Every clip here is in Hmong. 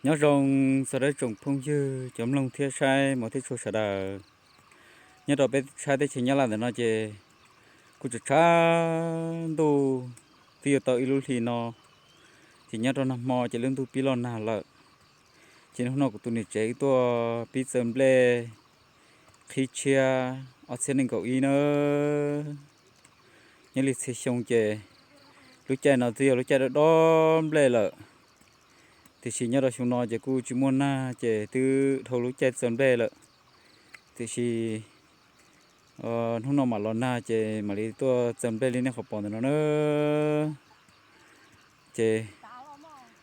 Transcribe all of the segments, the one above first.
Nyob zoo txog rau tsoom phooj ywg cov mloog thiab saib mus thiab tshua sawv daws. Nyob rau peb teb chaws Nyab Laj ntawm no ces kuj tshav tshav ntuj, twb yuav tau ib lub hli no, ces nyob rau nag hmo ces lub ntuj pib loj nag lawm. Ces hnub no kuv tus niam tsev tuaj pib txawm nplej qhib tshiab ob txhiab nees nkaum ib na. Nyob li txhia xyoo ces lub caij no twb yog lub caij dob dob nplej lawm, tiam sis nyob rau xyoo no ces kuj tsis muaj nag ces twb dhau lub caij txawm nplej lawm. Tiam sis hnub no mam los nag ces mam li tuaj txawm nplej li nej qhov pom ntawm no na. Ces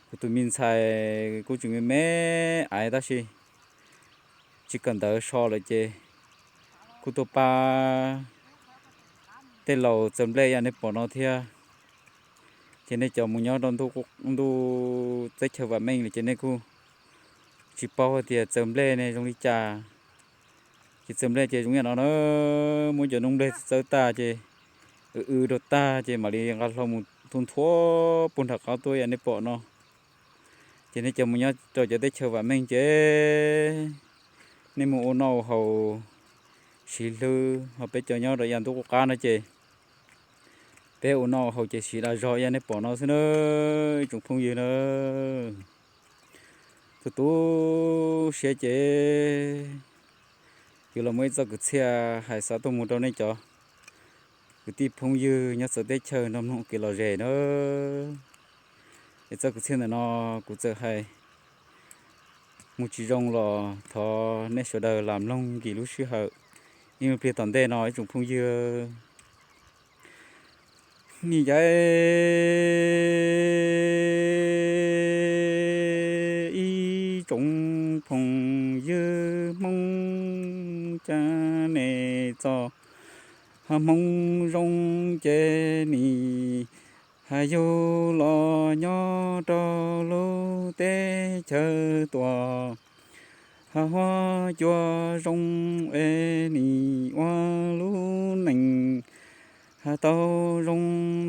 kuv tus me ntxhais kuj tseem me me aiv tab sis tsis kawm ntawv so lawm ces kuj tuaj pab tej laus txawm nplej ib yam nej pom no thiab. Ces nej cov mus nyob rau ntuj teb chaws vam meej lawm ces nej kuj tsis paub hais tias txawm nplej ne zoo li cas. Ces txawm nplej ces zoo yam no na, muab cov noob nplej txawb tag ces w w rau tag ces mam li nqa hlo mus tu nthua puag nram qab tuaj yam nej pom no. Ces nej cov mus nyob rau cov teb chaws vam meej ces nej mus ua noj ua haus, siv hlwb, ho peb cov nyob rau yav ntuj qub qab no ces peb ua noj ua haus ces siv dag zog yam nej pom no xwb na, ib tsoom phooj ywg na. Tu tu siab ces kuv los muaj ib txoj kwv txhiaj hais xav tuaj mus rau nej cov kwv tij phooj ywg nyob txawv teb chaws nrog mloog kev lom zem na. Es txoj kwv txhiaj ntawm no kuv txawm hais mus tsis zoo los thov nej sawv daws lam mloog nkim lub sij hawm ib pliag tom ntej no ib tsoom phooj ywg. Ni yaiv, ib tsoom phooj ywg Hmoob, cas nej txoj Hmoob zoo ces nim yug los nyob rau lub teb chaws Tuam Huab Cua zoo es nim ua lub neej tau zoo,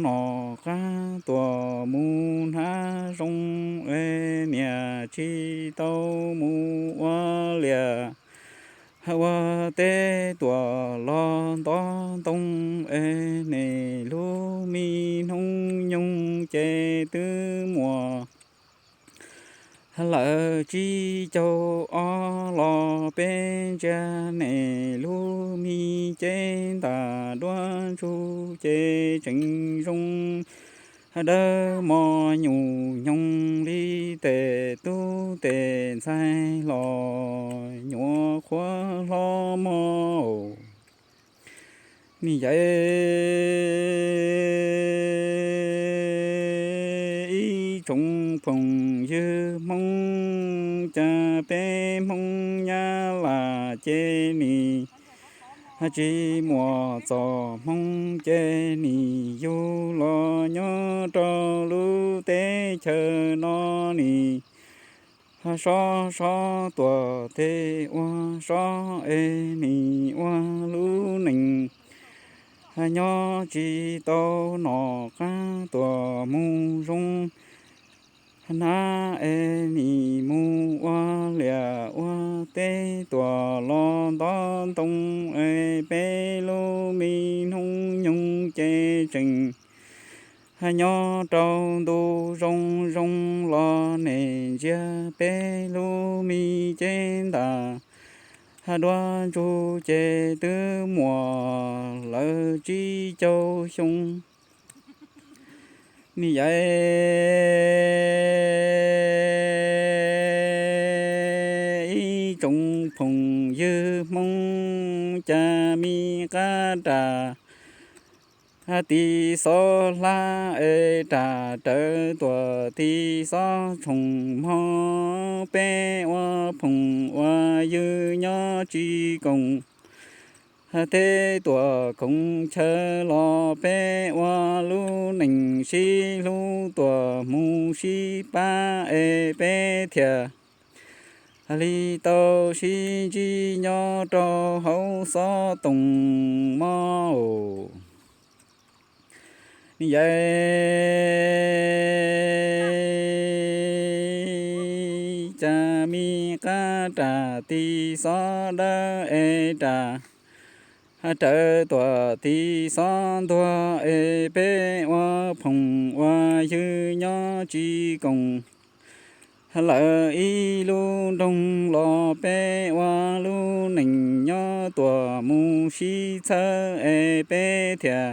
nom qab tuam mus hnab zoo es niam tsis tau mus ua liam ua teb tuam los ntov ntoo es nej lub me hnub nyoog ces twb muaj lawm tsib caug ob los peb ntsia nej lub me cev ntam duab ntsug ces tseem zoo dawb mos nyuj nyoog li tes tub tes ntxhais los nyuam qhuav hlob mog. Ni yaiv, ib tsoom phooj ywg Hmoob, cas peb Hmoob Nyab Laj ces nim tsis muaj txoj Hmoob ces nim yug los nyob rau lub teb chaws no nim sob sob tuam teb ua sob es nim ua lub neej nyob tsis tau, nom qab tuam mus zoo hnab es nim mus ua liam ua teb tuam los ntov ntoo es peb lub me hnub nyoog ces tseem nyob rau ntu zoo zoo los nej ntsia peb lub me cev ntam duab ntsug ces twb muaj lawm tsib caug xyoo. Ni yaiv, ib tsoom phooj ywg Hmoob, cas me qab ram tiv xob hlab es ram rawv tuam tiv xob tshoov mog, peb ua phooj ua ywg nyob tsis koom teb tuam koom chaw los peb ua lub neej sib hlub tuam mus sib pab es peb thiaj li tau sib ntsib nyob rau hauv xov tooj mog. Ni yaiv, me qab ras tiv xob dawb es ras rawv tuam tiv xob ntuag es peb ua phoom ua ywg nyob tsis koom lawv ib lub nroog los peb ua lub neej nyob tuam mus sib txhawb es peb thiaj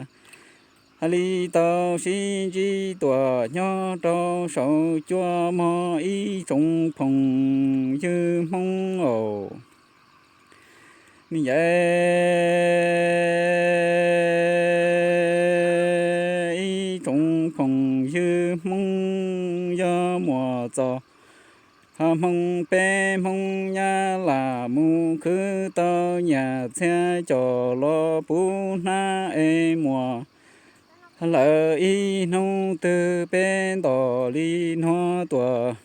li tau sib ntsib tuam nyob rau saum cua mog ib tsoom phoom ywg Hmoob aw. Ni yam ib tsoom phoom ywg Hmoob yog muam txos, ho Hmoob peb Hmoob Nyab Laj mus khwv tau nyias txhia cov los puv hnab es muam lawv ib hnub twg peb ntom li hnub tuam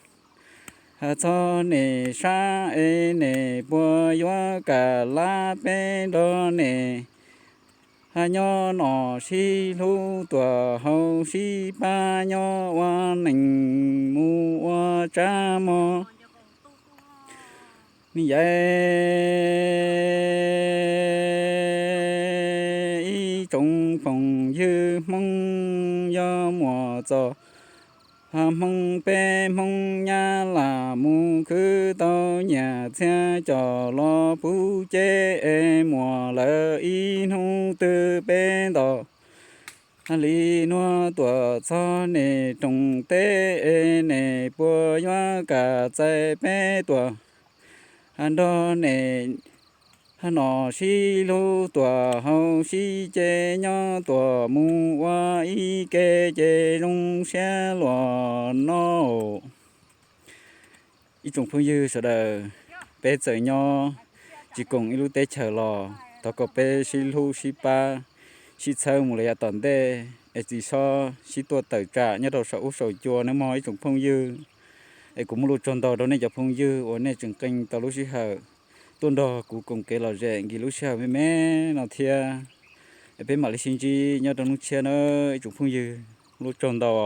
txog nem sab es nem puas yuav kam lab peb nrog nem nyob nom sib hlub tuam hau sib pab nyob ua neej mus ua tsab mog. Ni yam ib tsoom phoom ywg Hmoob yog muam txos, ho Hmoob peb Hmoob Nyab Laj mus khwv tau nyias txhia cov los puv ceb es muam lawv ib hnub twg peb ntom li hnub tuam txog nem roos teb es nem puas yuav kam txais peb tuam nrog nem nom sib hlub tuam hau sib ceg nyob tuam mus ua ib ke ces zoo siab luag no. Ib tsoom phooj ywg sawv daws, peb txawm nyob tsis koom ib lub teb chaws los thov kom peb sib hlub sib pab, sib txhawb mus li yav tom ntej es tsis txhob sib tuaj tawm tsam nyob rau saum ub saum cua nawb mog ib tsoom phooj ywg. Es kuv muaj lus tsaug ntau rau nej cov phooj ywg uas nej tseem qee tau lub sij hawm tuaj nrog kuv koom kev lom zem nkim lub sij hawm me me no thiab. Es peb mam li sib ntsib nyob rau hnub tshiab nawb ib tsoom phooj ywg, lub tsaug ntau.